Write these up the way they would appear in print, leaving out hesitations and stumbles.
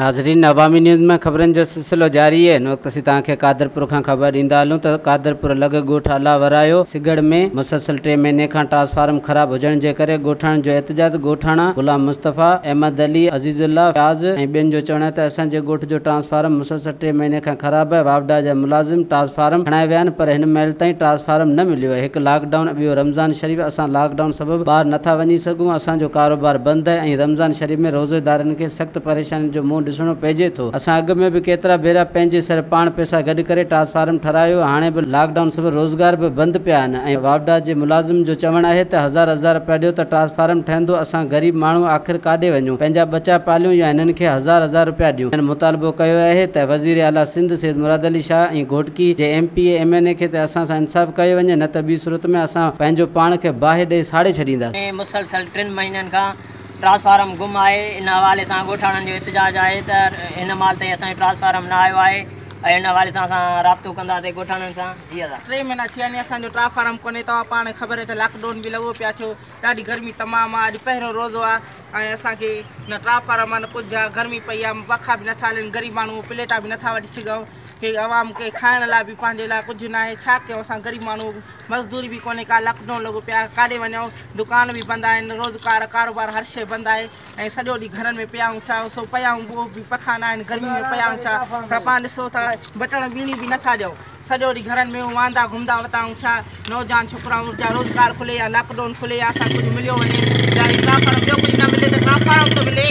ناظرين عوامي نيوز ۾ خبرن جو سلسلو جاري آهي. هن وقت اسين توهان کي قادرپور کان خبر ڏيندا هلون ته قادرپور لڳ ڳوٺ الله ورايو سگهڙ ۾ مسلسل ٽي مهيني کان ٽرانسفارم خراب هجڻ جي ڪري ڳوٺاڻن جو احتجاج ڳوٺاڻا غلام مصطفيٰ، احمد علي، عزيز الله، فياض ۽ ٻين جو چوڻ آهي ته اسان جي ڳوٺ جو ٽرانسفارم مسلسل ٽي مهيني کان خراب آهي واپڊا جا ملازم ٽرانسفارم کڻائي ويا آهن پر هن مهل تائين ٽرانسفارم نه مليو آهي هڪ لاڪ ڊائون ٻيو رمضان شريف اسان لاڪ ڊائون سبب ٻاهر نٿا وڃي سگهون اسان جو ڪاروبار بند آهي ۽ رمضان شريف ۾ روزيدارن کي سخت پريشانين جو منهن ڏسڻو پئجي ٿو. اسان اڳ ۾ به ڪيترا ڀيرا پنهنجي سر پاڻ پئسا گڏ ڪري ٽرانسفارم ٺهرايو هاڻي به لاڪ ڊائون سبب روزگار به بند پيا آهن ۽ واپڊا جي ملازم جو چوڻ آهي ته هزار هزار رپيا ڏيو ته ٽرانسفارم ٺهندو اسان غريب ماڻهو آخر ڪاڏي وڃون پنهنجا ٻچا پاليون يا هنن کي هزار هزار رپيا ڏيون. هنن مطالبو ڪيو آهي ته وزير اعليٰ سنڌ سيد مراد علي شاهه ۽ گهوٽڪي جي M P A M N A کي ته اسان سان انصاف ڪيو وڃي نه ته ٻي صورت ۾ اسان پنهنجو پاڻ کي باهه ڏئي ساڙي ڇڏينداسين. ۾ مسلسل ٽن مهينن کان ٽرانسفارم گم آهي ان حوالي سان ڳوٺاڻن جو احتجاج آهي ته هن مهل تائين اسان جو ٽرانسفارم نه آيو آهي ۽ ان حوالي سان اسان رابطو ڪنداسين ڳوٺاڻن سان جي ادا. ٽي مهينا ٿيا آهن اسان جو ٽرانسفارم ڪونهي توهان پاڻ کي خبر آهي ته لاڪ ڊائون به لڳو پيو آهي ڇو ڏاڍي گرمي تمام آهي اڄ پهريون روزو آهي ۽ اسان کي نه ٽرانسفارم آهي نه ڪجهه آهي گرمي پئي آهي پکا به نٿا هلن غريب ماڻهو پليٽا به نٿا وٺي سگهون ڪي عوام کي کائڻ لاء به پنهنجي لاء ڪجهه ناهي ڇا ڪيون اسان غريب ماڻهو مزدوري به ڪونهي ڪا لاڪ ڊائون لڳو پيو آهي ڪاڏي وڃون دڪان به بند آهن روزگار ڪاروبار هر شيء بند آهي ۽ سڄو ڏينهن گهرن ۾ پيا آهيون ڇا سو پيا آهيون اهو به پکا نه آهن گرمي ۾ پيا آهيون ڇا ته پاڻ ڏسو ٿا بٽڻ ٻيڻي به نٿا ڏيون سڄو ڏينهن گهرن ۾ واندا گهمندا وتا آهيون ڇا نوجوان ڇوڪرا جا روزگار کلي يا لاڪ ڊائون کلي يا اسان ڪجهه مليو وڃي يا هي ٽرانسفارم ٻيو ڪجهه نه ملي ته ٽرانسفارم ته ملي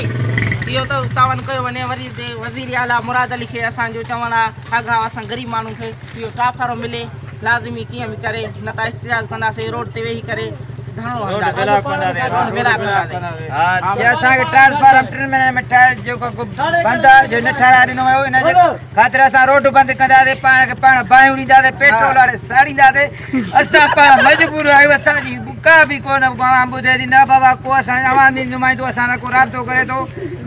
اهو ته تعاون ڪيو وڃي وري وزير اعليٰ مراد علي کي اسان جو چوڻ آهي آگاهه اسان غريب ماڻهن کي اهو ٽرانسفارم ملي لازمي ڪيئن به ڪري نه ته احتجاج ڪنداسين روڊ تي ويهي ڪري ڌرڻو هڻنداسين روڊ بلاڪ ڪنداسين. جي اسان کي ٽرانسفارم ٽن مهينن ۾ ٺاهي جيڪو بند آهي جو نه ٺهرائي ڏنو ويو ان جي خاطر اسان روڊ بند ڪنداسين پاڻ کي پاڻ باهيون ڏينداسين پيٽرول هاڻي ساڙينداسين اسان پاڻ مجبور آهيون اسان جي ڪا به ڪونه عوام ٻڌي ٿي نه بابا ڪو اسان جو عوامي نمائندو اسان سان ڪو رابطو ڪري ٿو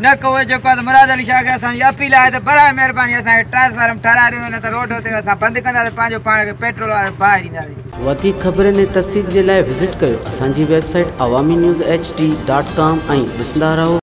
نه ڪو جيڪو آهي مراد علي شاهه کي اسان جي اپيل آهي ته براء مهرباني اسان کي ٽرانسفارم ٺهرائي ڏنو نه ته روڊ تي اسان بند ڪنداسين پنهنجو پاڻ کي پيٽرول واري باهه ڏينداسين. وڌيڪ خبرن ۽ تفصيل جي لاء وزٽ ڪيو اسان جي website Awami news H D dot com ۽ ڏسندا رهو.